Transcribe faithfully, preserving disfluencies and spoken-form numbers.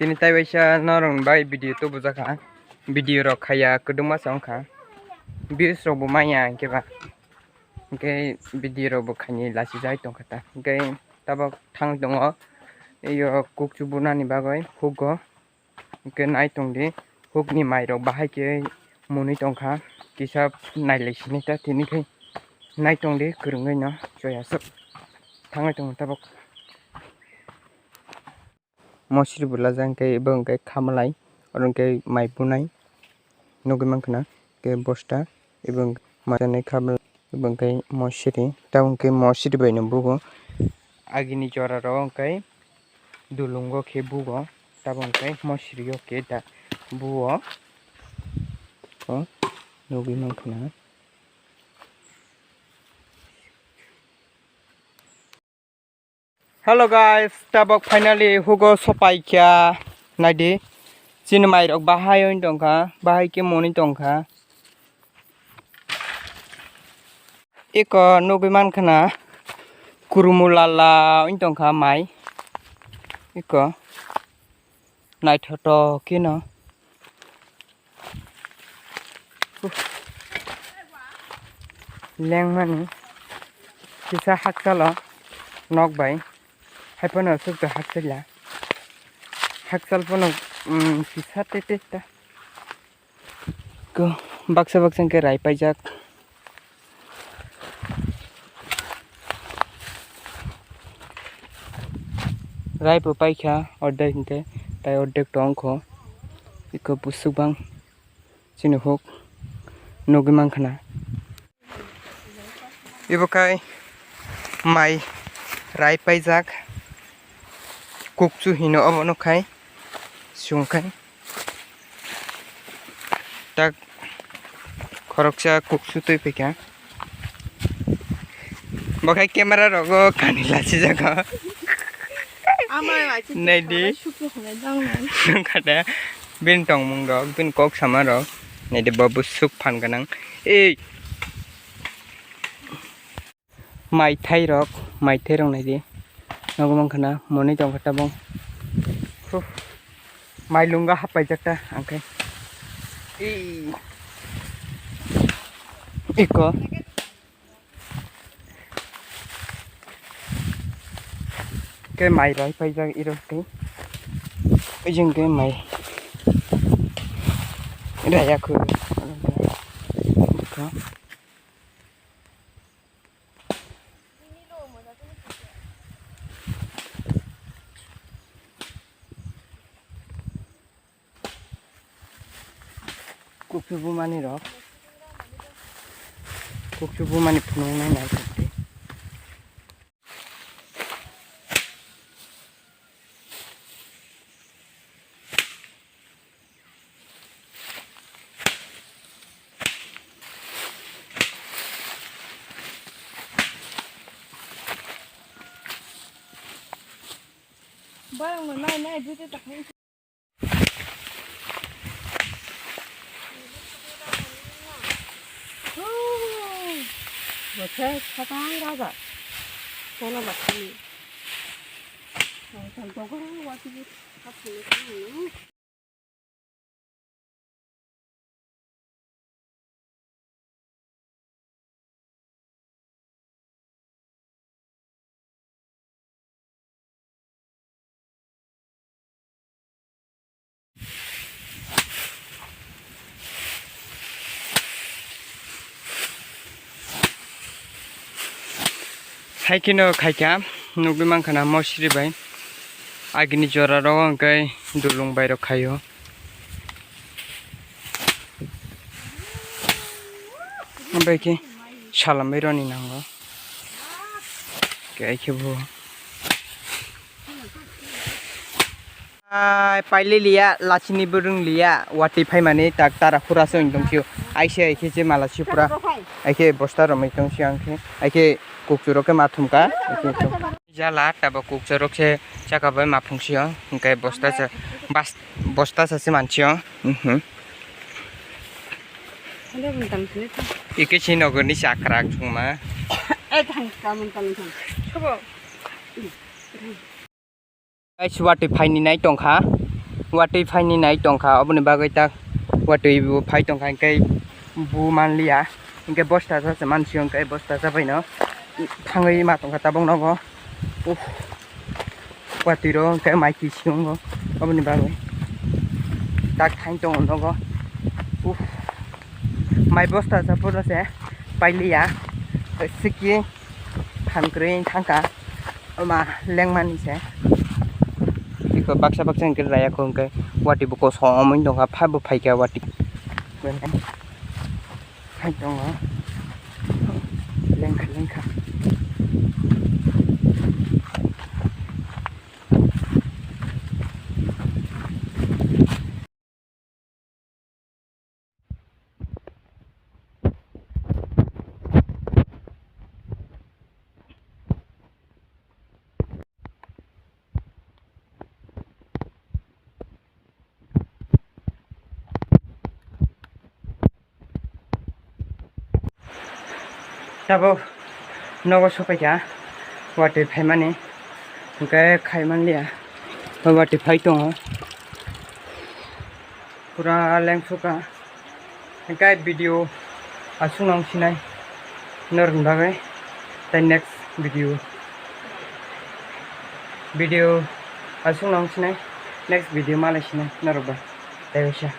Tini tai waisa norok bai video tubu jakha. Video rok khaya kwdwma se wngkha. Views rok bo manya hinkhe ba. Hinkhe video rok bo khaini lachijak tongkha ta. Hinkhe tabok thang tongo. Iyo kukchu bunani bagwi hugo. Hinkhe nai tongdi, hukni mairok bahai khe mwnwi tongkha, kisa nailai sini ta tini khe nai tongdi kwrwngwi no choi aswk thangwi tongo tabok. Mosri bo lajak hinkhe ebo hinkhe khamalai, oro hinkhe mai bunai nugwi mankha na, hinkhe bosta ebo hinkhe masa nai khamalai. Abo hwnkhe mosri, tabuk hwnkhe mosri bai no bugo. Agini jora rok hwnkhe dulungo khe bugo, tabuk hwnkhe mosri o khe da buo. O nugwi mankha na. Hello guys, tabok finally hugo sopai kha. Naidi, chini mairok bahai oi tongkha, bahai khe mwnwi tongkha. Eko nugwi mankha na kurumu lala oi tongkha mai. Eko naithotok khe no. Lengmani kisa hakchalo nok bai, hai phano aswk to hakchal ya, hakchal phano, um, kisa tete ta ko baksa baksa hwnkhe rai paijak. Rai bo paikha ordek hinkhe, tai ordek tongkho. Eko buswk bang chini huk nugwi mankha na. Ibo khai mai rai paijak, kukchu hino obono khai chwng khai. Tak khoroksa kuksu twi phaikha. Bo khai camera rogo kani lachijago. Naidi. Nungkha da bini tongmung rok, bini kok sama rok. Naidi bo buswk phan gwnang. Ei. Maithai rok, maithai rok naidi. Nogo mankha na, mwnwi tongkha tabung. Huh. Mai lunga hapaijak ta, angkhe. Ii. Iko. Ke mai rai paijak irok tei. Ujung ke mai. Raya khu. Iko. Kuksu bumani rok. Kuksu bumani phunuknai naithok di. Borok no nai nai video ta khai. Bo khe sakang raja. Kono ba khani. Tang tang tang tang. Hai kheno khaikha, nugwi mankha na mosri bai. Agini jora rogo hwnkhe dulung bai rok khaio. Omo bai khe salamwi roni nango. Khe ai khe bo. Ai, paililiya, lachini bwrwng liya, watwi phaimani tak tara phura se wng tongphio. Aise ai khe je mala sipra. Ai khe bosta romwi tongphio ang khe. Ai khe kukchuro khe ma thumkha. Jala tabok kukchurok se chaka bai ma phungsio, hwnkhe bosta sa, bas-, bosta sa se mansio. Mhm. Ike si nogor ni chakra chwngma. Guys, watwi phaini nai tongkha. Watwi phaini nai tongkha, oboni bagwi tak watwi bo phai tongkha, hinkhe bo manliya, hinkhe bosta sa se mansio, hinkhe bosta sa baino thangwi ma tongkha tabuk nogo. Uff, watwi ro hinkhe mai kisingo, oboni bagwi tak thain tongo nogo. Uff, mai bosta sa phuru se pailiya, sikki. Phan kwrwi thangkha, ama lengmani se. Iko baksa baksa hinkhe raya ko hinkhe watwi bo kosom wng tongkha, pha bo phaikha watwi. Hai tongo. Lengkha, lengkha. Tabuk nogo sopaikha watwi phaimani, hinkhe khaimanliya, watwi phai tongo, pura lengsukha. Hinkhe video aswk nang sinai norokni bagwi, tei next video, video aswk nang sinai, next video malai sinai norok bai, tei waisa.